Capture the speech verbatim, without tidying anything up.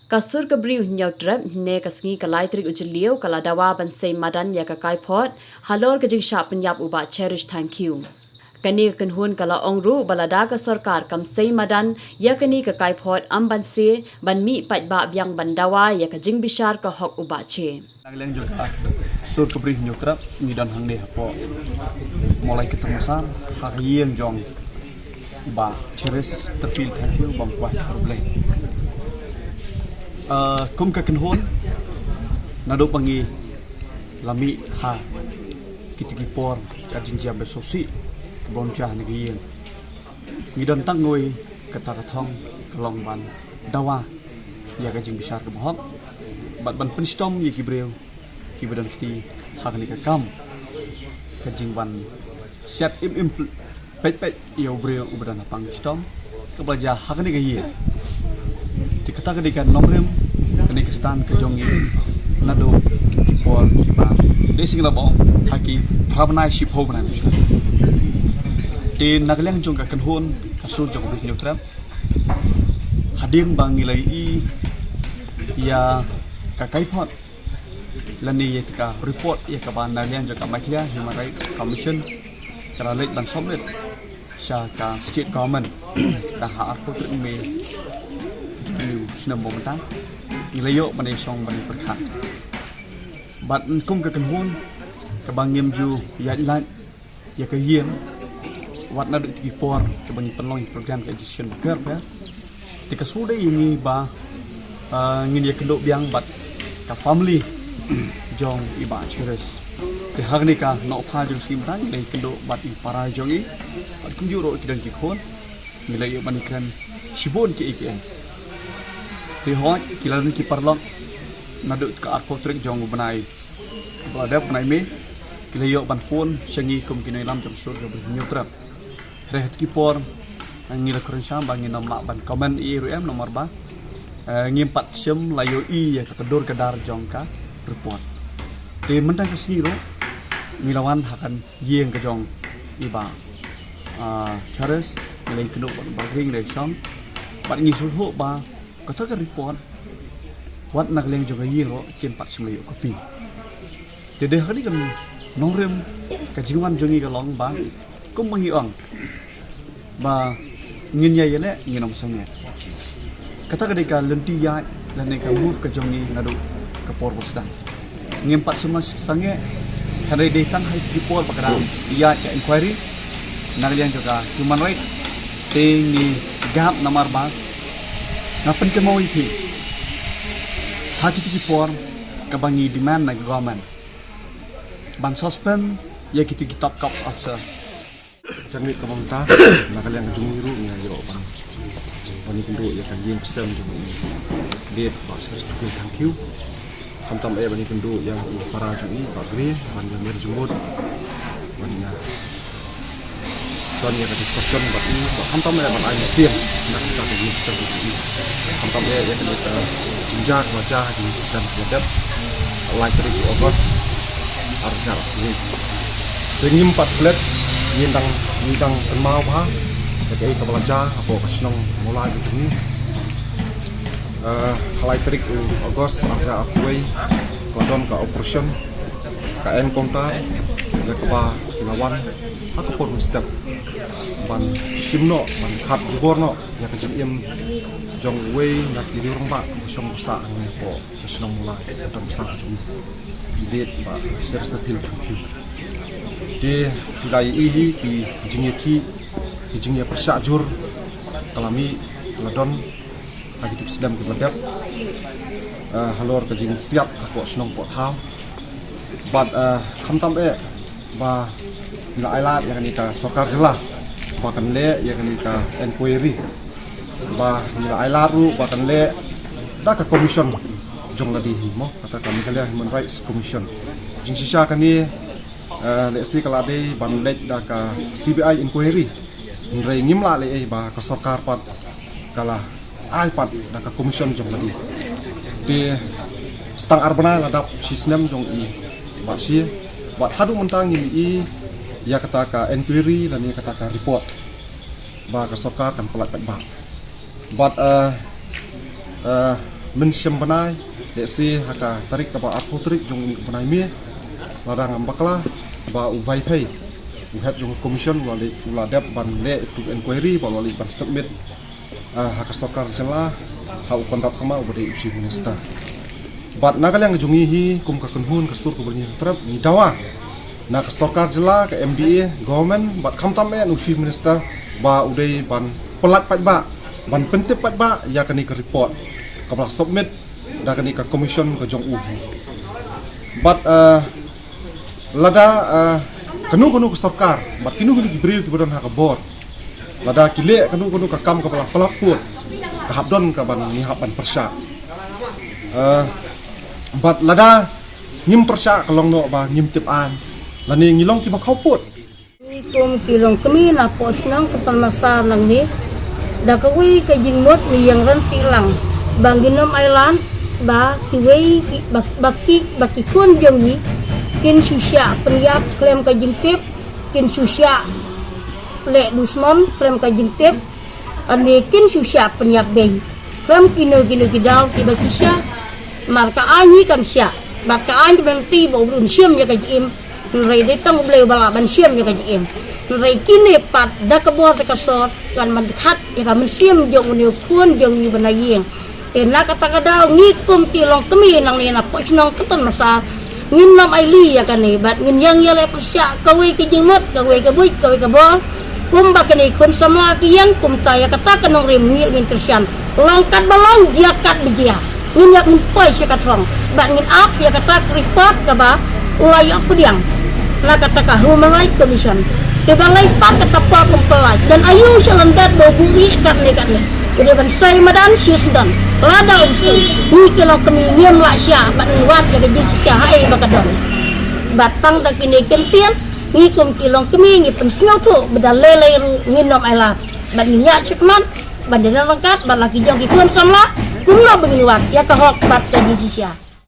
Ka Sur ka Bri u Hynñiewtrep, hynne ka sngi ka lai tarik u Jylliew, ka la dawa ban sei madan ïa ka kaiphod halor ka jingshah pynïap u Bah Cherish Thangkhiew. Kane ka kynhun ka la ong ruh ba lada ka sorkar kam sei madan ïa kane ka kaiphod, ym ban sei, ban mih paidbah biang ban dawa ïa ka jingbishar ka hok u Bah Che. Na ka liang jong ka Sur ka Bri u Hynñiewtrep, ngi don hangne hapoh Mawlai Kynthei Massar, ha ka ïing jong i Bah Cherish Thangkhiew, bam kwah ka Blei. Ah, kum ka kynhun, naduh ba ngi la mih ha kito ki por ka jingjia ba sngewsih kaba ym jia ha kane ka ïing, ngi don tang kawei kata ka thong, ka long ban dawa ïa ka jingbishar kaba hok bad ban pynshitom ïa ki briew kiba don kti ha kane ka kam ka jingwan siat im im peit peit ïa u briew uba don ha pang shitom kaba la jia ha kane ka ïing. Te kata ka dei ka nongrim, kane ka stand ka jong ngi naduh ki por kiba dei sing la bong ha ki phra bnai shiphew bnai. Te na ka liang jong ka kynhun ka Sur jong ka Bri u Hynñiewtrep, hadien ba ngi la ïohi ïa ka kaiphod lane ïa ka report ïa kaba na liang jong ka Meghalaya Human Rights Commission ka la leit ban submit sha ka state government da ha arphew tarik May jong u snem ba mynta, ngi la ïoh ban ïashong ban ïapyrkhat. Bad kum ka kynhun kaba ngim ju ïaid lait ïa ka ïing wat naduh kito ki por kaba ngi pynlong ïa ki program ka education bapher bapher. Te ka shu dei ïa ngi ba, ah, ngin ïakynduh biang bad ka family jong i Bah Cherish. Te ha kane ka nohpha jong ka sngi mynta ngi la ïakynduh bad i para jong i bad kumjuh ruh ki don ki khun. Ngi la ïoh ban ïakren shibun kiei kiei. Te hooid ki la don ki paralok naduh ka arphew tarik jong u bnai ba la dep, bnai May, ki la ïoh ban phone sha ngi kum ki nongïalam jong Sur jong ka Bri u Hynñiewtrep. Hynrei ha kito ki por ngi la kren sham ba ngin ym lah ban comment ei ei ruh em namar ba, eh, ngim pat shym la ïohi ïa ka dur ka dar jong ka report. Te mynta ka sngi ruh ngi la wan ha ka ïing ka jong i Bah, ah, Cherish, ngi la ïakynduh bad u Bah Gring, ngi la ïashong bad ngi sngewthuh ba kata ka report wat na ka liang jong ka ïing ruh kim pat shym la ïoh copy. Te dei ha kane ka nongrim ka jingwan jong ngi ka long ba kum ba ngi ong ba ngin ïa ïaleh ngin ym sangeh. Kata ka dei ka lynti ïaid lane ka move ka jong ngi naduh ka por ba sdang. Ngim pat shym la sangeh, hynrei dei tang ha kito ki por ba ka dang ïaid ka inquiry na ka liang jong ka human right. Te ngi gap namar ba nga pynkynmaw ïa phi ha kito ki por kaba ngi demand na ka government ban suspend ïa kito ki top cops officer. Janmiet ka bynta na ka liang ka jong ngi ruh ngi ïa ïoh ban ban ïakynduh ïa ka ïing ka sem jong i late Bah Cherish Thangkhiew. Khamtam eh ban ïakynduh ïa u para jong i Bah Gring ban ïa mir jingmut ban ïa don ïa ka discussion bad i, bad khamtam eh ban ai mynsiem na ka ïing ka sem jong i. Khamtam eh ïa ka jingjia kaba jia ha ka ïing ka sem kaba dep lai tarik u August ar hajar arphew wei. Te ngim pat klet, ngi dang, ngi dang kynmaw bha ïa kaei kaba la jia hapoh ka shnong Mawlai ka jong ngi. Eh, ha lai tarik u August ar hajar arphew wei ka la don ka operation, ka encounter, ïa kaba ki la wan ha ka por mynstep ban shim noh, ban khap jubor noh ïa ka jingim jong uwei na ki riew rangbah ba shong ba sah hangne hapoh ka shnong Mawlai, ka dong ka sah ka jong i late Bah Cherish Thangkhiew. Te phi la ïohi ki jingïakhih, ki jingïapyrshah jur ka la mih, ka la don ha kito ki snem kiba la dep, eh, halor ka jingsiat hapoh shnong poh thaw. Bad, eh, khamtam eh ba ngi la ai lad ïa kane ka sorkar jylla ba kan leh ïa kane ka inquiry, ba ngi la ai lad ruh ba kan leh da ka commission jong lade hi mo, kata ka Meghalaya Human Rights Commission. Jingshisha kane, eh, lehse ka la dei ban leit da ka C B I inquiry, hynrei ngim lah leh ei ba ka sorkar pat ka la ai pat da ka commission jong lade. Te stang ar bnai la dap shi snem jong i Bah Che, bad haduh mynta ngim i ïa kata ka inquiry lane kata ka report ba ka sorkar kan pyllait paidbah. Bad, eh, eh, Mynshem bnai, lehse ha ka tarik kaba arphew tarik jong u bnai May, lada ngam bakla, ba u Vaiphei, u head jong ka commission, u la leh, u la dep ban leh tu inquiry, ba u la leh ban submit, ah, ha ka sorkar jylla, ha u Conrad Sangma uba dei u Chief Minister. Bad na ka liang jong ngi hi, kum ka kynhun ka sur ka byrni Hynñiewtrep, ngi dawa na ka sorkar jylla, ka M D A, government, bad khamtam eh u Chief Minister, ba u dei ban pyllait paidbah, ban pyntip paidbah ïa kane ka report kaba la submit da kane ka commission ka jong u hi. Bad, eh, lada, eh, kano kano ka sorkar bad kino kino ki briew kiba don ha ka bor, lada ki leh kano kano ka kam kaba la palat pud, ka hap don ka ban ngi hap ban pyrshah. Eh, bad lada ngim pyrshah ka long noh ba ngim tip aiñ, lane ngi long kiba khawpud. Ngi kum ki longkmie na poh shnong Kynton Massar nangne, da kawei ka jingmut ngi ïeng rynti lang ba ngin ym ailad ba kiwei ki, ba, ba ki, ba ki khun jong ngi kin shu shah pynïap khlem ka jingtip, kin shu shah leh dusmon khlem ka jingtip, lane kin shu shah pynïap beiñ khlem kino kino ki daw kiba shisha. Namar ka aiñ hi kan shah, bad ka aiñ ka ban lynti ba u briew un shim ïa ka jingim. Hynrei dei tang U Blei uba lah ban shim ïa ka jingim. Hynrei kine pat da ka bor da ka sor kan ban khat ïa ka mynsiem jong une u khun jong ngi ba na ïing. Te na kata ka daw ngi kum ki longkmie nangne na poh shnong Kynton Massar, ngin ym ailad ïa kane bad ngin ïeng ïaleh pyrshah kawei ka jingmut, kawei ka buit, kawei ka bor. Kumba kane khun samla ki ïeng, kumta ïa kata ka nongrim ngi ngin kyrshan. Long katba long, jia katba jia. Ngin ïa, ngin poi sha ka thong bad ngin ap ïa kata ka report kaba u la ïoh pdiang na kata ka Human Rights Commission. Te balei pat kata por um pyllait, don aïu sha lyndet ba u buhrieh katne katne? U dei ban sei madan shisyndon. Lada um sei, ngi ki longkmie ngim lah shah bad ngin wad ïa ka jingshisha haei ba ka don. Bad tang da kine ki kyntien, ngi kum ki longkmie ngi pynsngewthuh ba da lei lei ruh ngin ym ailad bad ngin ïaid shakhmat ban ïadon ryngkat bad la ki jong ki khun samla kumno ba ngin wad ïa ka hok bad ka jingshisha.